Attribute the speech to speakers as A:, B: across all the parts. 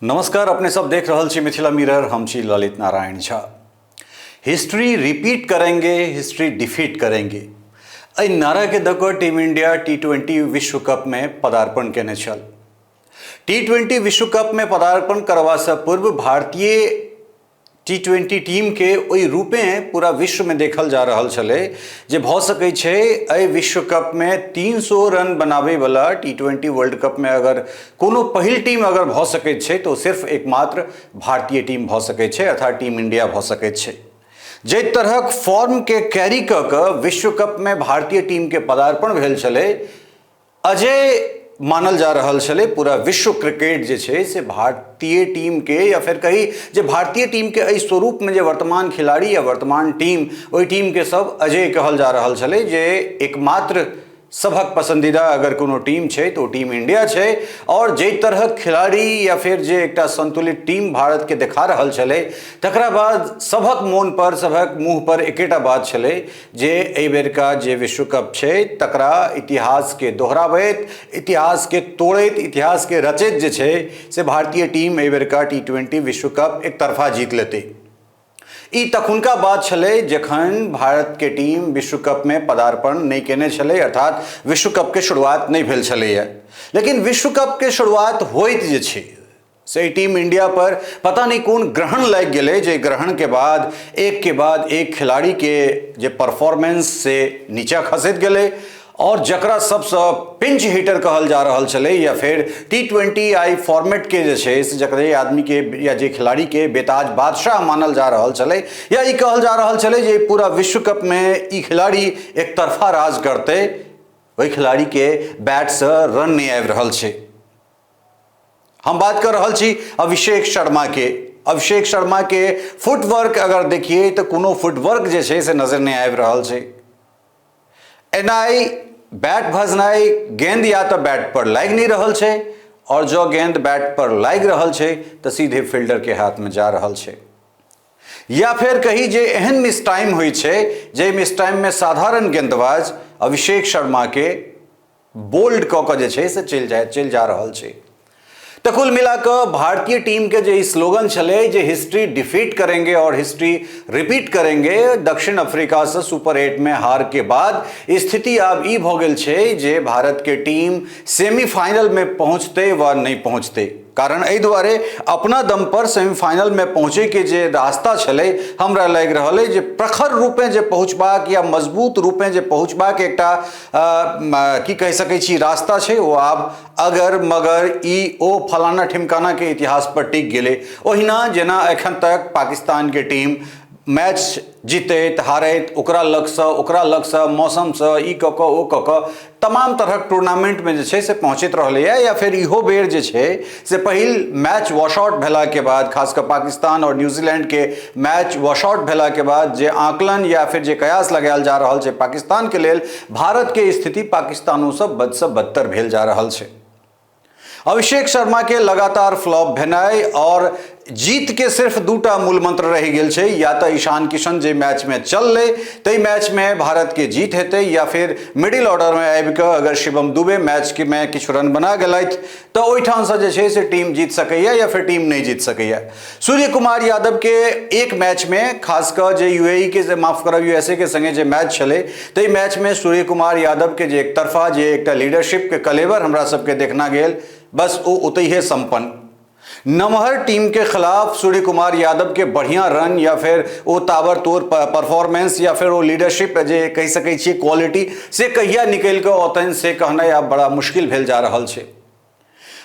A: नमस्कार, अपने सब देख रहल छी मिथिला मिरर। हम छी ललित नारायण झा। हिस्ट्री रिपीट करेंगे, हिस्ट्री डिफीट करेंगे, एहि नाराके दऽ कऽ टीम इंडिया टी20 विश्व कपमे पदार्पण केने छल। टी20 विश्व कपमे पदार्पण करबासँ पूर्व भारतीय टी20 टीमके ओहि रूपे पूरा विश्वमे देखल जा रहल छलै जे भऽ सकै छै एहि विश्व कपमे 300 रन बनाबैवला टी20 वर्ल्ड कपमे अगर कोनो पहिल टीम अगर भऽ सकैत छै तऽ ओ सिर्फ एकमात्र भारतीय टीम भऽ सकैत छै, अर्थात टीम इंडिया भऽ सकैत छै। जाहि तरहक फॉर्मके कैरी कऽ कऽ विश्व कपमे भारतीय टीमके पदार्पण भेल छलै, अजय मानल जा रहल छलै पूरा विश्व क्रिकेट जे छै से भारतीय टीमके, या फेर कही जे भारतीय टीमके एहि स्वरूपमे जे वर्तमान खिलाड़ी या वर्तमान टीम, ओहि टीमके सब अजय कहल जा रहल छलै जे एकमात्र सभक पसंदीदा अगर कोनो टीम छै तऽ ओ टीम इंडिया छै। आओर जाहि तरहक खिलाड़ी या फेर जे एकटा संतुलित टीम भारतके देखा रहल छलै, तकरा बाद सभक मोन पर, सभक मुँह पर एकेटा बात छलै जे एहि बेरका जे विश्व कप छै तकरा इतिहासके दोहराबैत, इतिहासके तोड़ैत, इतिहासके रचैत जे छै से भारतीय टीम एहि बेरका टी20 विश्व कप एक तरफा जीत लेतै। ई तखुनका बात छलै जखन भारतके टीम विश्व कपमे पदार्पण नहि केने छलै, अर्थात विश्व कपके शुरुआत नहि भेल छलैए। लेकिन विश्व कपके शुरुआत होइत जे छै से टीम इंडिया पर पता नहीं कोन ग्रहण लागि गेलै, जे ग्रहण के बाद एक के बाद एक खिलाड़ी के जे परफॉर्मेंस से नीचा खसैत गेलै और जकरा सबसँ पिंच हिटर कहल जा रहल छलै या फेर टी20 आई फॉर्मेट के जे छै से जकरे आदमी के या जे खिलाड़ी के बेताज बादशाह मानल जा रहल छलै, या ई कहल जा रहल छलै जे पूरा विश्व कप में ई खिलाड़ी एक तरफा राज करतै, ओहि खिलाड़ी के बैटसँ रन नहि आबि रहल छै। हम बात कर रहल छी अभिषेक शर्मा के। अभिषेक शर्मा के फुटवर्क अगर देखिए तऽ कोनो फुटवर्क जे छै से नजर नहि आबि रहल छै। एनाइ बैट भजनाइ, गेंद या तऽ बैट पर लागि नहि रहल छै और जो गेंद बैट पर लागि रहल छै तऽ सीधे फील्डर के हाथ में जा रहल छै, या फेर कही जे एहन मिस टाइम होइ छै जे मिस टाइम में साधारण गेंदबाज अभिषेक शर्मा के बोल्ड कऽ कऽ जे छै से चलि जा रहल छै। तऽ कुल मिला कऽ भारतीय टीम के जे स्लोगन छलै जे हिस्ट्री डिफीट करेंगे और हिस्ट्री रिपीट करेंगे, दक्षिण अफ्रीका से सुपर 8 में हार के बाद स्थिति आब ई भऽ गेल छै जे भारत के टीम सेमीफाइनल में पहुँचतै वा नहि पहुँचतै। कारण एहि दुआरे अपना दम पर सेमीफाइनल में पहुँचे के जे रास्ता छलै, हमरा लागि रहल अइ जे प्रखर रूपेँ जे पहुँचबाक या मजबूत रूपेँ जे पहुँचबाक एकटा की कहि सकै छी रास्ता छै, ओ आब अगर मगर ई ओ फलाना ठिमकाना के इतिहास पर टिक गेलै। ओहिना जेना एखन तक पाकिस्तान के टीम मैच जीतैत हारैत ओकरा लगसँ मौसमसँ ई कऽ कऽ ओ कऽ कऽ तमाम तरहक टूर्नामेंटमे जे छै से पहुँचैत रहलैए, या फेर इहो बेर जे छै से पहिल मैच वॉशआउट भेलाके बाद, खास कऽ पाकिस्तान आओर न्यूजीलैंडके मैच वॉशआउट भेलाके बाद जे आकलन या फिर जे कयास लगायल जा रहल छै पाकिस्तानके लेल, भारतके स्थिति पाकिस्तानोसँ बदसँ बदतर भेल जा रहल छै। अभिषेक शर्मा के लगातार फ्लॉप भेनाइ और जीत के सिर्फ दूटा मूल मंत्र रहि गेल छै, या तऽ ईशान किशन जे मैच में चललै ताहि मैच में भारत के जीत हेतै, या फिर मिडिल ऑर्डर में आबि कऽ अगर शिवम दुबे मैच के में किछु रन बना गेलथि तऽ ओहिठामसँ जे छै से टीम जीत सकैए या फिर टीम नहि जीत सकैए। सूर्य कुमार यादव के एक मैच में खास कऽ जे यूएई के, माफ करब, यूएसए के संगे जे मैच छलै ताहि मैच में सूर्य कुमार यादव के जे एकतरफा जे एकटा लीडरशिप के कलेवर हमरा सबके देखना गेल, बस ओ ओतहिए सम्पन्न। नमहर टीम के खिलाफ सूर्य कुमार यादव के बढ़िया रन या फिर ओ ताबड़तोड़ परफॉर्मेंस या फिर ओ लीडरशिप जे कहि सकै छियै क्वालिटी, से कहिया निकलि कऽ औतनि से कहनाइ आब बड़ा मुश्किल भेल जा रहल छै।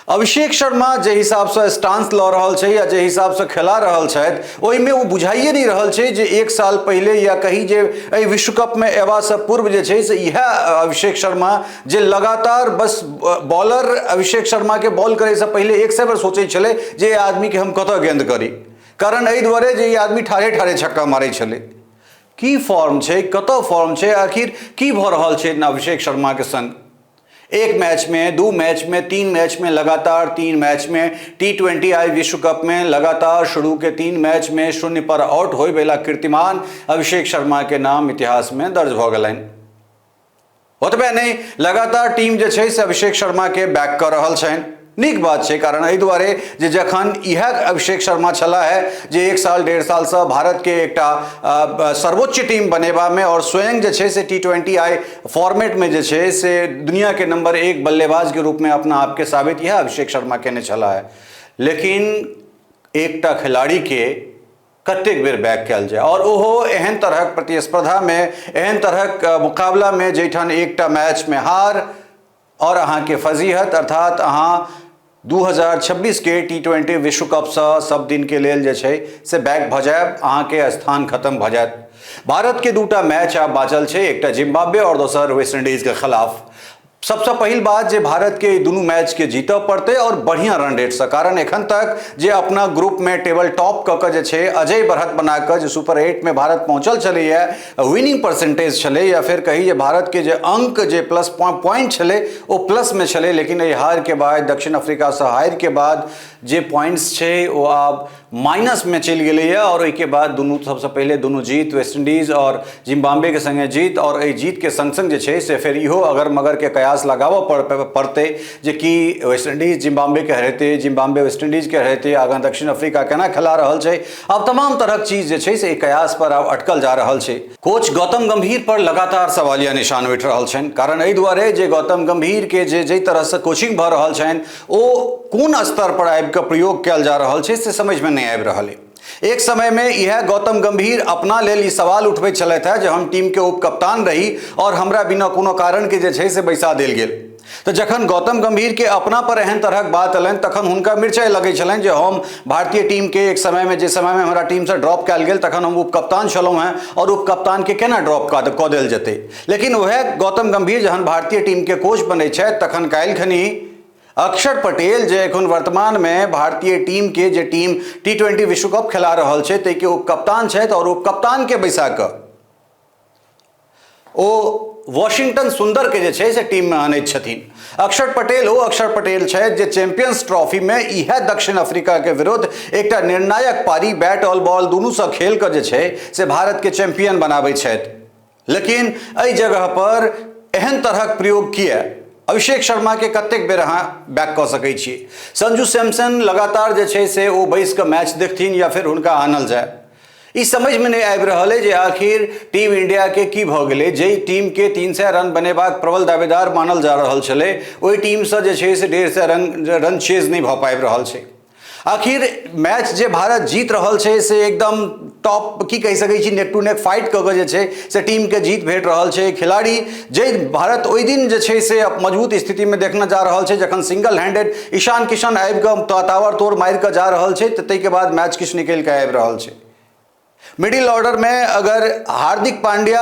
A: अभिषेक शर्मा जे हिसाबसँ स्टांस लऽ रहल छै या जे हिसाबसँ खेला रहल छथि, ओहिमे ओ बुझाइए नहि रहल छै जे एक साल पहिले या कही जे एहि विश्व कपमे अयबासँ पूर्व जे छै से इएह अभिषेक शर्मा जे लगातार बस बॉलर अभिषेक शर्माके बॉल करैसँ पहिले 100 बेर सोचै छलै जे एहि आदमीके हम कतऽ गेंद करी, कारण एहि दुआरे जे ई आदमी ठाढ़े ठाढ़े छक्का मारै छलै। की फॉर्म छै, कतऽ फॉर्म छै, आखिर की भऽ रहल छै अभिषेक शर्माके संग? एक मैच में, 2 मैच में, 3 मैच में, लगातार 3 मैच में टी20 आई विश्व कप में लगातार शुरू के 3 मैच में 0 पर आउट होय वाला कीर्तिमान अभिषेक शर्मा के नाम इतिहास में दर्ज भऽ गेलनि। ओतबे नहि, लगातार टीम जे छै से अभिषेक शर्मा के बैक कऽ रहल छनि। नीक बात छै, कारण एहि दुआरे जे जखन इएह अभिषेक शर्मा छलाह है जे 1 साल 1.5 सालसँ भारतके एकटा सर्वोच्च टीम बनेबामे और स्वयं जे छै से T20 आई फॉर्मेटमे जे छै से दुनियाके नंबर 1 बल्लेबाजके रूपमे अपना आपके साबित इएह अभिषेक शर्मा केने छलाह है। लेकिन एकटा खिलाड़ीके कतेक बेर बैक कयल जाय, और ओहो एहन तरहक प्रतिस्पर्धामे, एहन तरहक मुकाबलामे जाहिठाम एकटा मैचमे हार और अहाँके फजीहत, अर्थात अहाँ 2026 के T20 विश्व कपसँ सब दिनके लेल जे छै से बैक भऽ जायब, अहाँके स्थान खत्म भऽ जायत। भारतके 2टा मैच आब बाँचल छै, एकटा जिम्बाब्वे और दोसर वेस्ट इंडीजके खिलाफ। सबसँ पहिल बात जे भारतके ई दुनू मैचके जीतऽ पड़तै और बढ़िआँ रन रेटसँ, कारण एखन तक जे अपना ग्रुपमे टेबल टॉप कऽ कऽ जे छै अजय बढ़त बना कऽ जे सुपर 8 मे भारत पहुँचल छलैए, विनिंग परसेंटेज छलै या फेर कही जे भारतके जे अंक जे प्लस पॉइंट छलै ओ प्लसमे छलै। लेकिन एहि हारके बाद, दक्षिण अफ्रीकासँ हारिके बाद जे पॉइंट्स छै ओ आब माइनसमे चलि गेलैए। और ओहिके बाद दुनू सबसँ पहिले दुनू जीत, वेस्ट इंडीज और जिम्बाब्वेके संगे जीत, और एहि जीतके संग संग जे छै से फेर इहो अगर मगरके कयास लगाबऽ पड़तै जे कि वेस्ट इंडीज जिम्बाब्वेके हरेतै, जिम्बाब्वे वेस्ट इंडीजके हरेतै, आगाँ दक्षिण अफ्रीका केना खेला रहल छै। आब तमाम तरहक चीज जे छै से एहि कयास पर आब अटकल जा रहल छै। कोच गौतम गंभीर पर लगातार सवालिया निशान उठि रहल छनि, कारण एहि दुआरे जे गौतम गंभीरके जे जाहि तरहसँ कोचिंग भऽ रहल छनि ओ कोन स्तर पर आबि कऽ प्रयोग कयल जा रहल छै से समझमे नहि आबि रहल अइ। एक समयमे इएह गौतम गंभीर अपना लेल ई सवाल उठबैत छलथि हेँ जे हम टीमके उपकप्तान रही और हमरा बिना कोनो कारणके जे छै से बैसा देल गेल। तऽ जखन गौतम गंभीरके अपना पर एहन तरहक बात एलनि तखन हुनका मिरचाइ लगै छलनि जे हम भारतीय टीमके एक समयमे, जे समयमे हमरा टीमसँ ड्रॉप कयल गेल तखन हम उपकप्तान छलहुँ हेँ और उपकप्तानके केना ड्रॉप कऽ देल जेतै। लेकिन वएह गौतम गंभीर जहन भारतीय टीमके कोच बनै छथि तखन काल्हि खनी अक्षर पटेल जे एखन वर्तमानमे भारतीय टीमके जे टीम T20 विश्व कप खेला रहल छै ताहिके उपकप्तान छथि और उपकप्तानके बैसा कऽ ओ वॉशिंगटन सुंदर के जे छै से टीममे आनैत छथिन। अक्षर पटेल ओ अक्षर पटेल छथि जे चैंपियंस ट्रॉफीमे इएह दक्षिण अफ्रीकाके विरुद्ध एकटा निर्णायक पारी बैट ऑल बॉल दुनूसँ खेल कऽ जे छै से भारतके चैंपियन बनाबै छथि। लेकिन एहि जगह पर एहन तरहक प्रयोग किया? अभिषेक शर्मा के कतेक बेर अहाँ बैक कऽ सकै छी? संजू सैमसन लगातार जे छै से ओ बैस कऽ मैच देखथिन या फेर हुनका आनल जाय? ई समझमे नहि आबि रहल अइ जे आखिर टीम इंडियाके की भऽ गेलै। जाहि टीमके 300 रन बनेबाक प्रबल दावेदार मानल जा रहल छलै ओहि टीमसँ जे छै से 150 रन चेज नहि भऽ पाबि रहल छै। आखिर मैच जे भारत जीत रहल छै से एकदम टॉप की कहि सकै छी, नेक टू नेक फाइट कऽ कऽ जे छै से टीमके जीत भेट रहल छै। खिलाड़ी जे भारत ओहि दिन जे छै से मजबूत स्थितिमे देखना जा रहल छै जखन सिंगल हैंडेड ईशान किशन आबि कऽ ताबड़तोड़ मारि कऽ जा रहल छै तऽ ताहिके बाद मैच किछु निकलि कऽ आबि रहल छै। मिडिल ऑर्डरमे अगर हार्दिक पांड्या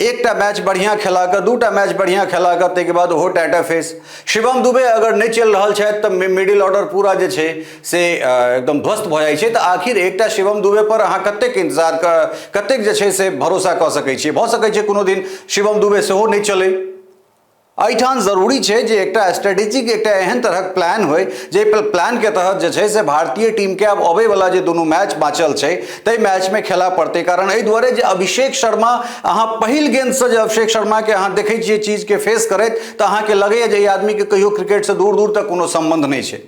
A: एकटा मैच बढ़िआँ खेला कऽ, 2टा मैच बढ़िआँ खेला कऽ ताहिके बाद ओहो टाटा फेस। शिवम दुबे अगर नहि चलि रहल छथि तऽ मिडिल ऑर्डर पूरा जे छै से एकदम ध्वस्त भऽ जाइ छै। तऽ आखिर एकटा शिवम दुबे पर अहाँ कतेक इंतजार कतेक जे छै से भरोसा कऽ सकै छियै? भऽ सकै छै कोनो दिन शिवम दुबे सेहो नहि चलै। एहिठाम जरूरी छै जे एकटा स्ट्रेटेजिक एकटा एहन तरहक प्लान होय जे प्लानके तहत जे छै से भारतीय टीमके आब अबैवला जे दुनू मैच बाँचल छै ताहि मैचमे खेला पड़तै। कारण एहि दुआरे जे अभिषेक शर्मा अहाँ पहिल गेंदसँ जे अभिषेक शर्माके अहाँ देखै छियै चीजके फेस करैत तऽ अहाँके लगैए जे एहि आदमीके कहियो क्रिकेटसँ दूर दूर तक कोनो सम्बन्ध नहि छै।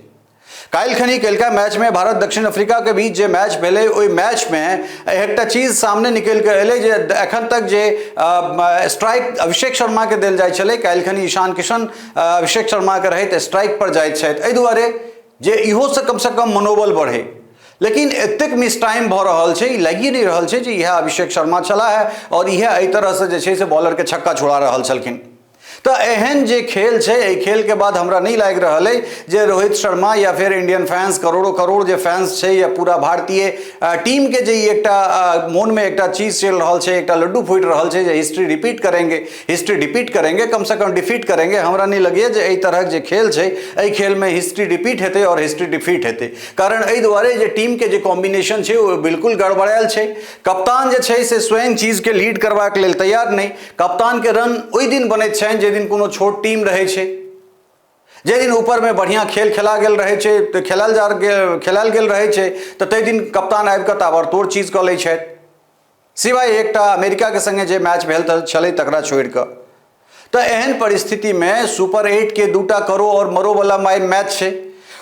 A: काल्हि खनी कलिका मैचमे भारत दक्षिण अफ्रीकाके बीच जे मैच भेलै ओहि मैचमे एकटा चीज सामने निकलि कऽ एलै जे एखन तक जे स्ट्राइक अभिषेक शर्माके देल जाइ छलै काल्हि खनी ईशान किशन अभिषेक शर्माके रहैत स्ट्राइक पर जाइत छथि, एहि दुआरे जे इहोसँ कमसँ कम मनोबल बढ़ै। लेकिन एतेक मिस टाइम भऽ रहल छै, ई लागिए नहि रहल छै जे इएह अभिषेक शर्मा छलाह है और इएह एहि तरहसँ जे छै से बॉलरके छक्का छोड़ा रहल छलखिन। तऽ एहन जे खेल छै एहि खेलके बाद हमरा नहि लागि रहल अइ जे रोहित शर्मा या फेर इंडियन फैंस, करोड़ों करोड़ जे फैंस छै या पूरा भारतीय टीमके जे ई एकटा मोनमे एकटा चीज चलि रहल छै, एकटा लड्डू फूटि रहल छै जे हिस्ट्री रिपीट करेंगे, हिस्ट्री रिपीट करेंगे, कमसँ कम डिफीट करेंगे। हमरा नहि लगैए जे एहि तरहक जे खेल छै एहि खेलमे हिस्ट्री रिपीट हेतै आओर हिस्ट्री डिफीट हेतै। कारण एहि दुआरे जे टीमके जे कॉम्बिनेशन छै ओ बिल्कुल गड़बड़ायल छै। कप्तान जे छै से स्वयं चीजके लीड करबाक लेल तैयार नहि। कप्तानके रन ओहि दिन बनैत छनि जाहि दिन कोनो छोट टीम रहै छै, जाहि दिन ऊपरमे बढ़िआँ खेल खेला गेल रहै छै, तऽ खेलायल गेल रहै छै, तऽ ताहि दिन कप्तान आबि कऽ ताबड़तोड़ चीज कऽ लै छथि, सिवाय एकटा अमेरिकाके सङ्गे जे मैच भेल छलै तकरा छोड़ि कऽ। तऽ एहन परिस्थितिमे सुपर 8 के 2टा करो आओर मरोवला मैच छै।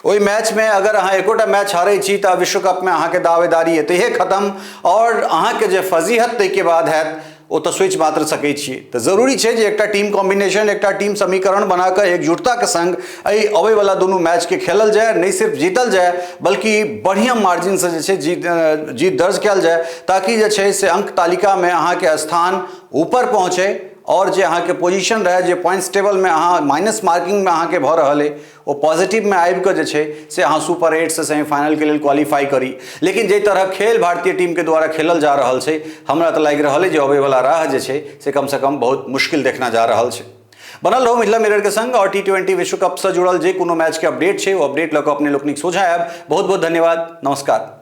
A: ओहि मैचमे अगर अहाँ एकोटा मैच हारै छी तऽ विश्व कपमे अहाँके दावेदारी एतहिए खतम, आओर अहाँके जे फजीहत ताहिके बाद हैत ओ तऽ सोचि मात्र सकै छी। तऽ जरूरी छै जे एकटा टीम कॉम्बिनेशन, एकटा टीम समीकरण बना कऽ एकजुटताके संग एहि अबैवला दुनू मैचके खेलल जाय, नहि सिर्फ जीतल जाय बल्कि बढ़िआँ मार्जिनसँ जे छै जीत जीत दर्ज कयल जाय, ताकि जे छै से अंक तालिकामे अहाँके स्थान ऊपर पहुँचै आओर जे अहाँके पोजिशन रहै, जे पॉइंट्स टेबलमे अहाँ माइनस मार्किंगमे अहाँके भऽ रहल अइ ओ पॉजिटिवमे आबि कऽ जे छै से अहाँ सुपर एटसँ सेमीफाइनलके लेल क्वालिफाई करी। लेकिन जाहि तरहक खेल भारतीय टीमके द्वारा खेलल जा रहल छै, हमरा तऽ लागि रहल अइ जे अबैवला राह जे छै से कमसँ कम बहुत मुश्किल देखना जा रहल छै। बनल रहू मिथिला मिरर के संग और टी20 विश्व कप से जुड़ल जे कोनो मैच के अपडेट छै ओ अपडेट लऽ कऽ अपने लोकनिक सोझाँ आयब। बहुत बहुत धन्यवाद, नमस्कार।